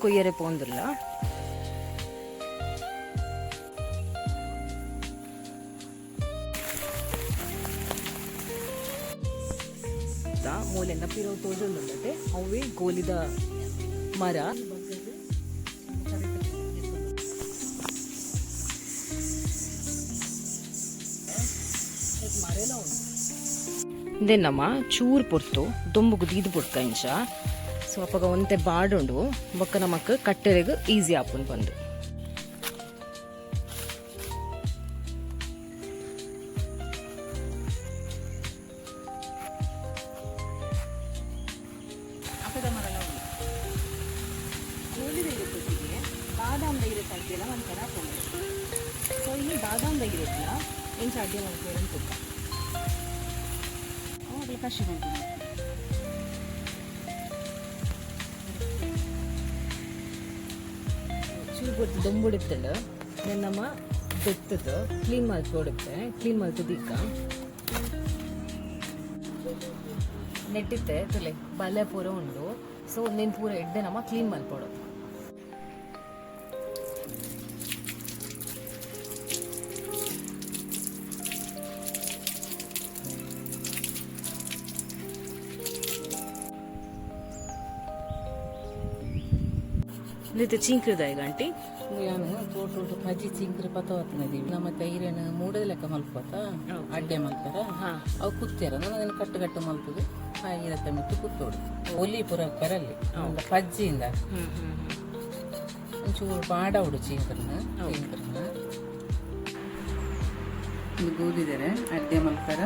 ಕೊಯ್ಯರೆ ಪೋಂದುಲ್ಲ. ಮೂಲೆಂದ ಪಿರವು ತೋಜೊಂದುಂಡತೆ ಅವ್ವೇ ಗೋಲಿದ ಮರ. ಮರೆಲ ಉಂಡು. ಇಂದೆನ್ನಮ್ಮ ಚೂರು ಪೊರ್ತು ದೊಂಬುಗು ದೀದ್ ಬುಡ್ಕ ಇಂಚ. ಸೊ ಅಪಗ ಒಂತೆ ಬಾಡುಂಡು, ಬೊಕ್ಕ ನಮಕ್ ಕಟ್ಟೆರೆಗ್ ಈಸಿ ಆಪುಂಡು ಬಂದು. ಅಪದ ಮರಲ ಉಂಡು. ಗೋಲಿದ ಇರೆತೊಟ್ಟಿಗೆ ಬಾದಾಮ್ದ ಇರೆತ ಅಡ್ಡಿಲ ಒಂಥರ ಆಪುಂಡು. ಸೊ ಇಲ್ಲಿ ಬಾದಾಮ್ದ ಇರೆಟ್ಲ ಎಂಚ ಅಡ್ಡೆ ಮಲ್ಪುವೆರ್ ತೂಕ. ಅವು ಕಸಿ ಮಲ್ಪುನು. ಚೂರು ಪೊರ್ತು ದೊಂಬುಡಿತ್ತಂಡು ನಮ್ಮ ದೆತ್ತದು ಕ್ಲೀನ್ ಮಲ್ಪೊಡುತ್ತೆ. ಕ್ಲೀನ್ ಮಲ್ತದೀಕ ನೆಟ್ಟಿತ್ತೆ ತುಲೆ ಬಲೆ ಪೂರ ಉಂಡು. ಸೊ ನೆನ್ ಪೂರ ಎಡ್ಡೆ ನಮ್ಮ ಕ್ಲೀನ್ ಮಲ್ಪೊಡು. ಇತ್ತೆ ಚೀಂಕ್ರದಾಯ ಗಂಟಿ. ಯಾನು ತೋಟೋಟು ಪಜಿ ಚಿಂಕ್ರೆ ಪತವತ್ನದಿ ನಮ್ಮ ತೈರೇನು ಮೂಡದ ಲೆಕ್ಕ ಮಲ್ಪತ ಅಡ್ಡೆ ಮಲ್ಪರ. ಅವು ಕುತ್ತಿರ ನಾನು ಅದನ್ನು ಕಟ್ಟು ಕಟ್ಟು ಮಲ್ಪುದು. ಆ ಇರತ್ತ ಮಿತ್ತು ಕುತ್ತೋಡು ಒಲಿ ಪೂರ ಪರಲ್ಲಿ ಪಜ್ಜಿಯಿಂದ ಒಂಚೂರು ಬಾಡಾವುಡು ಚೀಂಕ್ರನ ಚೀಂಕ್ರನ. ಇದು ಗೂದಿದ್ದಾರೆ ಅಡ್ಡೆ ಮಲ್ಪರ.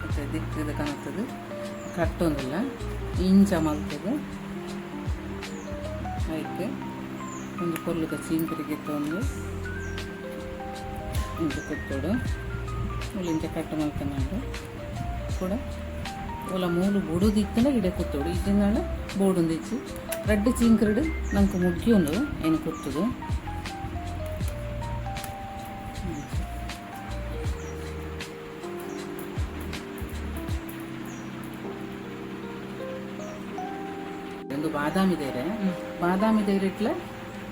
ಮತ್ತೆ ದಿಕ್ಕದ ಕಾಣ್ತದೆ ಕಟ್ಟೊಂದಿಲ್ಲ ಇಂಚ ಮಲ್ತದೆ. ಐಕ್ ಒಂದು ಪೊರ್ಲುದ ಚೀಂಕರಿಗೆ ಒಂದು ಇಂಚ ಕುತ್ತೋಡು. ಮೂಲು ಇಂಚ ಕಟ್ಟು ಮಲ್ತನಾಂಡು ಕೂಡ ಓಲ ಮೂಲು ಬುಡುದಿತ್ತಂಡ ಇಡೆ ಕುತ್ತೋಡು. ಇಜ್ಜಿಂದಾಂಡ ಬೋಡೊಂದಿಚ್ಚಿ. ರಡ್ಡ್ ಚೀಂಕರಡು ನಂಗೆ ಮುಗ್ಗಿಯುಂಡು ಏನು ಕುತ್ತುದು. ಒಂದು ಬಾದಾಮಿ ದೇರೆ, ಬಾದಾಮಿ ದೇರಿಟ್ಲ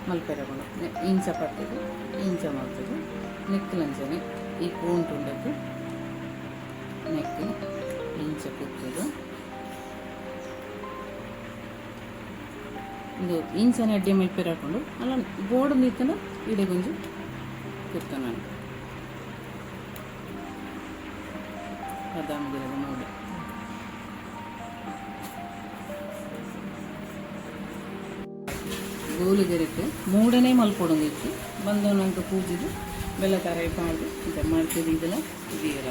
ಮಲ್ಪೆರೆ ಬೋಡು. ಇಂಚ ಪತ್ತದು ಇಂಚ ಮಲ್ತದು ನೆಕ್ಲಂಚನೆ ಈ ಕೋಂಟುಂಡದ್ದು ನೆಕ್ ಇಂಚ ಕುತ್ತುದು. ಇಂದು ಇಂಚನೆ ಅಡ್ಡೆ ಮಲ್ಪೆರೆ ಹಾಕೊಂಡು ಅಲ್ಲ ಬೋರ್ಡ್ ನಿತ್ತನ ಇಡೆಗೊಂಜಿ ಕುತ್ತ. ನಾನು ಬಾದಾಮಿ ಗಿಡದ ನೋಡಿ. ಗೋಲಿಗೆರೆಟ್ ಮೂಡನೇ ಮಲ್ಪೊಡೊಂದಿತ್ತು ಬಂದು ನಂಗೆ ಪೂಜಿದು ಬೆಲ್ಲ ತಾರೆ ಪಾಡ್ದು ಇಂಚ ಮಾಡ್ತಿದ್ದು. ಇದೆಲ್ಲ ಇದೀರ.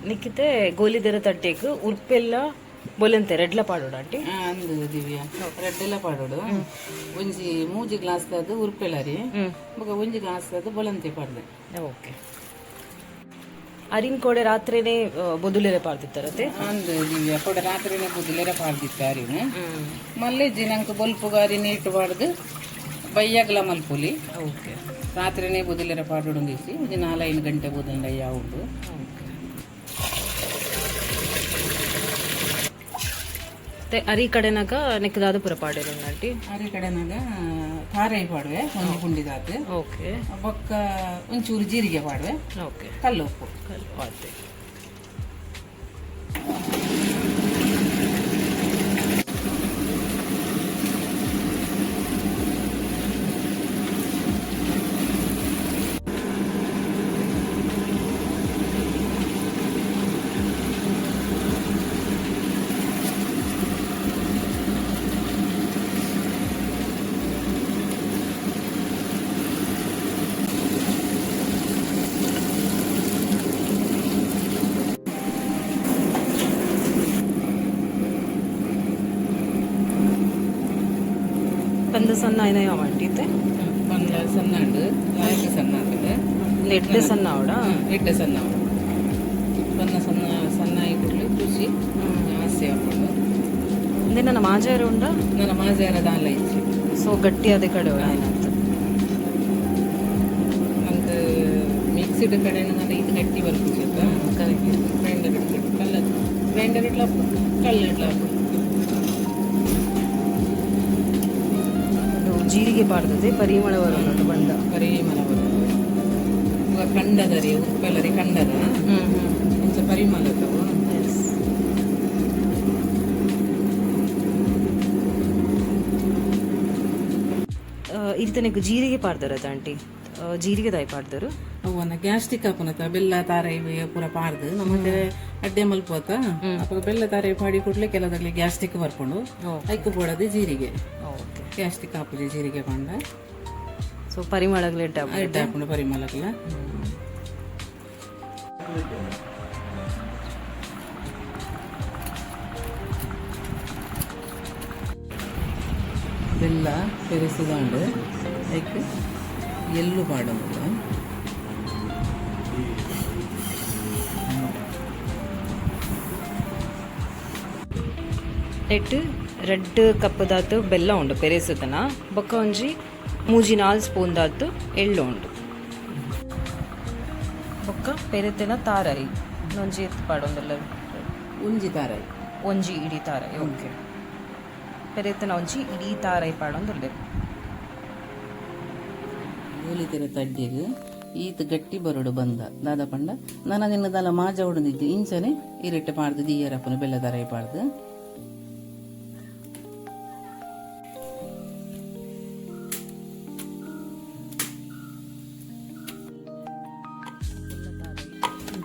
ನಿಕ್ಕಿತೆ ಗೋಲಿದೆರ ತಟ್ಟೆಗ್ ಉರ್ಪೆಲ್ಲ ಬೊಲಂತೆ ರೆಡ್ಲ ಪಾಡೋಡ ಆಂಟಿ? ಅಂದು ದಿವ್ಯ, ರಡ್ಡೆಲ್ಲ ಪಾಡೋಡು. ಒಂಜಿ ಮೂಜಿ ಗ್ಲಾಸ್ ದಾದ್ ಉರ್ಪೆಲರಿ, ಬೊಕ ಒಂಜಿ ಗ್ಲಾಸ್ ದಾದ್ ಬೊಲಂತಿ ಪಾಡ್ದೆ. ಓಕೆ. ಅರಿನ್ ಕೋಡೆ ರಾತ್ರಿನೇ ಬೊದುಲೆರೆ ಪಾಡ್ದಿತ್ತಾರತೆ? ಅಂದು ದಿವ್ಯ, ಕೋಡೆ ರಾತ್ರಿನೇ ಬುದುಲೆರೆ ಪಾಡ್ದಿತ್ತ ಅರಿನ. ಮಲ್ಲೆಜ್ಜಿ ನಂಗೆ ಬೊಲ್ಪುಗ ಅರಿ ನೀಟು ಪಾಡ್ದು ಬಯ್ಯಗ್ಲ ಮಲ್ಪೊಲಿ. ರಾತ್ರಿನೇ ಬೊದುಲೆರೆ ಪಾಡೊಡೊಂದಿಸಿ ಒಂಜಿ ನಾಲೈದು ಗಂಟೆ ಬೊದುಂಡ ಉಂಡು. ಮತ್ತೆ ಅರಿ ಕಡೆನಾಗ ನೆಕ್ಕದಾದ ಪೂರ ಪಾಡೇರು ಆಂಟಿ? ಅರಿ ಕಡೆನಾಗ ಕಾರೈ ಪಾಡುವೆ ಒಂಜಿ ಪುಂಡಿದಾತ್. ಬೊಕ್ಕ ಒಂಚೂರು ಜೀರಿಗೆ ಪಾಡುವೆ. ಕಲ್ಲುಪ್ಪು. ಕಲ್ಲು ಅದೇ. ಪಂದ ಸಣ್ಣ ಏನ ಯಾವ ಆಂಟಿ ಇತ್ತೆ? ಪಂದ ಸಣ್ಣ ಉಂಡು, ಲಾಯ್ಕ್ ಸಣ್ಣ ಆಗ್ತದೆ. ಎಡ್ಡೆ ಸಣ್ಣ ಅವಡ? ಎಡ್ಡೆ ಸಣ್ಣ ಉಂಡು. ಪನ್ನ ಸಣ್ಣ ಸಣ್ಣ ಆಗಿ ಖುಷಿ ಜಾಸ್ತಿ ಹಾಕೊಂಡು. ಅಂದ್ರೆ ನನ್ನ ಮಾಜಾರ ಉಂಡ? ನನ್ನ ಮಾಜಾರ ದಾಲ ಇಚ್ಚಿ. ಸೊ ಗಟ್ಟಿ ಅದೇ ಕಡೆ ಏನಾಯ್ತು? ನಂಗೆ ಮಿಕ್ಸಿಡ್ ಕಡೆ ನನ್ನ ಇದು ಗಟ್ಟಿ ಬರ್ಪುಜಿ. ಗ್ರೈಂಡರ್ ಕಲ್ಲ ಗ್ರೈಂಡರ್ ಇಡ್ಲ ಕಲ್ಲು ಇಡ್ಲ. ಅದು ಜೀರಿಗೆ ಪಾಡ್ದದೆ ಪರಿಮಳ ಬರೋದು ಬಂದ. ಪರಿಮಳ ಬರೋದು. ಇವಾಗ ಕಂಡದ ರೀ, ಉಪ್ಪೆಲ್ಲರಿ ಕಂಡದ ಇಂಚ ಪರಿಮಳ ಇರ್ತವು. ಇರ್ತನೆಗ್ ಜೀರಿಗೆ ಪಾಡ್ದಾರ ಆಂಟಿ? ಜೀರಿಗೆ ದಾಯಿ ಪಾಡ್ದರು? ಅವನ್ನ ಗ್ಯಾಸ್ಟ್ರಿಕ್ ಆಪುನತ. ಬೆಲ್ಲ ತಾರೈ ಪೂರ ಪಾರ್ದು ನಮ್ಮತ್ತೆ ಅಡ್ಡೆ ಮಲ್ಪೋತ. ಅವಾಗ ಬೆಲ್ಲ ತಾರೈ ಪಾಡಿ ಕೂಡಲೇ ಕೆಲವದಲ್ಲಿ ಗ್ಯಾಸ್ಟ್ರಿಕ್ ಬರ್ಕೊಂಡು ಐಕ್ ಬೋಡದೆ ಜೀರಿಗೆ. ಗ್ಯಾಸ್ಟ್ರಿಕ್ ಆಪುಜಿ ಜೀರಿಗೆ ಪಂಡ. ಸೊ ಪರಿಮಳಗ್ಲ ಎಡ್ಡೆ. ಎಡ್ಡೆ ಆಪುಂಡು ಪರಿಮಳಕ್ಲ. ಬೆಲ್ಲ ಪೆರೆಸುದಾಂಡು ಐಕ್ ಎಳ್ಳು ಪಾಡೊಂದು. ನೆಟ್ ರೆಡ್ ಕಪ್ ದಾತು ಬೆಲ್ಲ ಉಂಡು ಪೆರೆಸುದನ. ಬೊಕ್ಕ ಒಂಜಿ ಮೂಜಿ ನಾಲ್ ಸ್ಪೂನ್ ದಾತು ಎಳ್ಳು ಉಂಡು. ಬೊಕ್ಕ ಪೆರೆತಿನ ತಾರಾಯಿ ಒಂಜಿ ಎತ್ತು ಪಾಡೊಂದುಲ್ಲ? ಒಂಜಿ ತಾರಾಯಿ. ಒಂಜಿ ಇಡೀ ತಾರಾಯಿ, ಓಕೆ. ಪೆರೆತಿನ ಒಂಜಿ ಇಡೀ ತಾರಾಯಿ ಪಾಡೊಂದುಲ್ಲೆ. ಗೋಲಿತೆರೆ ತಡ್ಡಿಗ್ ಈತ್ ಗಟ್ಟಿ ಬರೋಡು ಬಂದ ದಾದ ಪಂಡ ನನ ನಿನ್ನ ದಾಲ ಮಾಜ ಉಡಂದಿದ್ದು ಇಂಚನೆ ಇರೆಟ್ಟೆ ಪಾಡ್ದು ದೀಯರಪ್ಪನ ಬೆಲ್ಲ ತಾರಾಯಿ ಪಾಡ್ದು.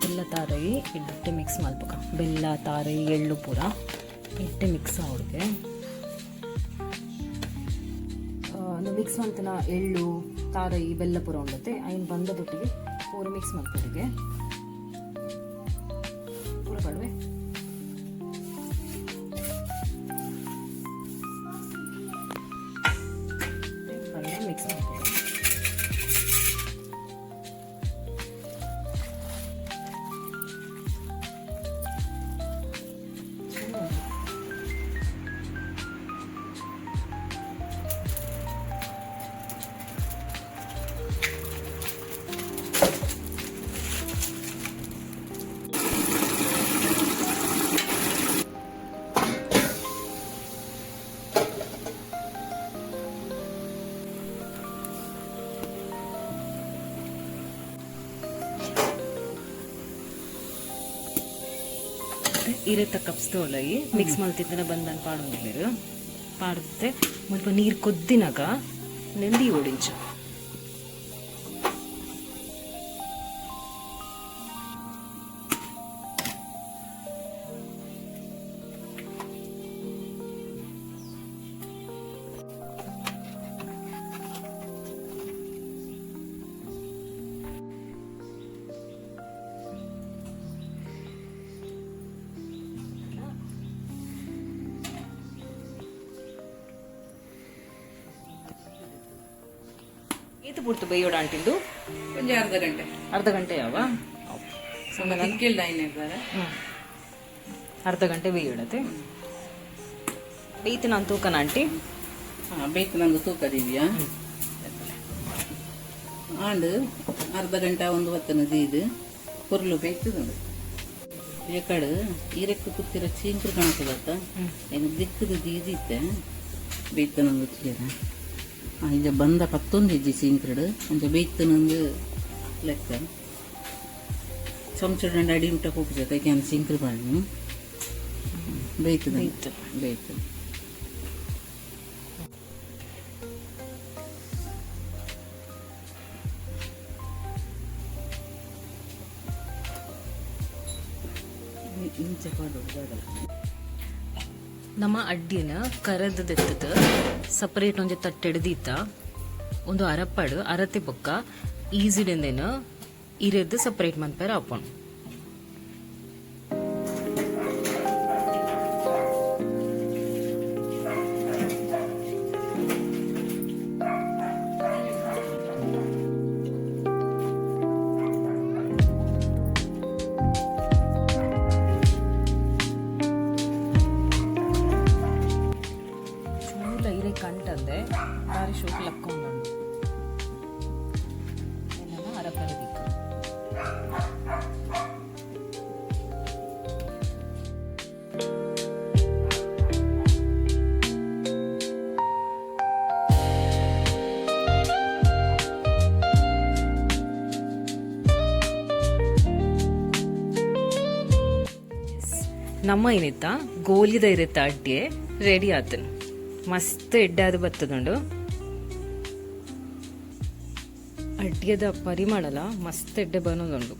ಬೆಲ್ಲ ತಾರಾಯಿ ಎಡ್ಡೆ ಮಿಕ್ಸ್ ಮಲ್ಪಕ. ಬೆಲ್ಲ ತಾರಾಯಿ ಎಳ್ಳು ಪೂರ ಎಡ್ಡೆ ಮಿಕ್ಸ್ ಆವಡ್ಗೆ. ಮಿಕ್ಸ್ ಮಲ್ತಿನ ಎಳ್ಳು ತಾರಾಯಿ ಬೆಲ್ಲ ಪೂರ ಉಂಡತೆ ಐನ್ ಬಂದದೊಟ್ಟಿಗೆ ಪೂರ ಮಿಕ್ಸ್ ಮಲ್ಪೊಡಿಗೆ ಪೂರ ಪಡುವೆ. ಮಿಕ್ಸ್ ಮಾಡ್ಬೋದು. ಇರೆತ್ತ ಕಪ್ಸ್ ತೋಲಯಿ ಮಿಕ್ಸ್ ಮಲ್ತಿದ್ದನ ಬಂದನ್ ಪಾಡೊಂದಿಲ್ಲೆರ್. ಪಾಡ್ದೆ ಮುಲ್ಪ ನೀರು ಕೊದ್ದಿನಾಗ ನೆಂದಿ ಓಡಿಂಚು. ಏತು ಪುರ್ತು ಬೇಯೋಡ ಅಂಟಿಂದು? ಒಂಜಿ ಅರ್ಧ ಗಂಟೆ. ಅರ್ಧ ಗಂಟೆ ಯಾವ? ದಿಕ್ಕಿಲ್ಲ ಇದ್ದಾರೆ. ಅರ್ಧ ಗಂಟೆ ಬೇಯೋಡತೆ. ಬೇಯ್ತು ನಾನು ತೂಕನ ಆಂಟಿ? ಹಾ, ಬೇಕು. ನಂದು ತೂಕ ದಿವ್ಯಾ ಆಂಡ್ ಅರ್ಧ ಗಂಟೆ ಒಂದು ಹೊತ್ತನ ದೀದು ಪೊರ್ಲು ಬೇಯ್ತದಂದು. ಏಕಡು ಈರೆಕ್ಕು ಕುತ್ತಿರ ಚೀಂಕ್ರು ಕಾಣ್ತದತ್ತ. ಏನು ದಿಕ್ಕದು ದೀದಿತ್ತೆ ಬೇಯ್ತನಂದು ಚೀರ ಇಂಜ ಬಂದ ಪತ್ತೊಂದು ಇಜ್ಜಿ ಚೀಂಕ್ರಡು. ಅಂಚ ಬೇಯ್ತನಂದು ಲೆಕ್ಕ. ಚಮಚ ಅಡಿ ಮುಟ್ಟ ಕೂಪು ಜೊತೆ can ಚೀಂಕ್ರು ಪಾಡ್ನಿ. ಬೇಯ್ತದ. ಬೇಯ್ತು. ಬೇಯ್ತು. ಇಂಚ ಪಾಡೋದು ಬೇಡ. ನಮ್ಮ ಅಡ್ಡಿನ ಕರದ್ ದೆತ್ತದ ಸಪರೇಟ್ ಒಂಜಿ ತಟ್ಟೆಡ್ ದೀತ. ಒಂದು ಅರಪ್ಪಡು ಅರತಿ ಬೊಕ್ಕ ಈಸಿಡೆಂದೇನು ಇರೆದ್ದು ಸಪರೇಟ್ ಮನ್ಪೆರ ಆಪುಂಡು. ಚೂರ್ಲ ಇರೆ ಕಂಟಂದೆ ಬಾರಿ ಶೋಕ್ ಲಕ್ಕೊಂದುಂಡು. ಅರಪರ ದಿಕ್ಕು. ನಮ್ಮ ಇನಿತ ಗೋಲಿದ ಇರೆತ ಅಡ್ಯೆ ರೆಡಿ ಆತನ್. ಮಸ್ತ್ ಎಡ್ಡೆ ಆದ್ ಬತ್ತದುಂಡು. ಅಡ್ಯೆದ ಪರಿಮಳಲ ಮಸ್ತ್ ಎಡ್ಡೆ ಬನೊಂದುಂಡು.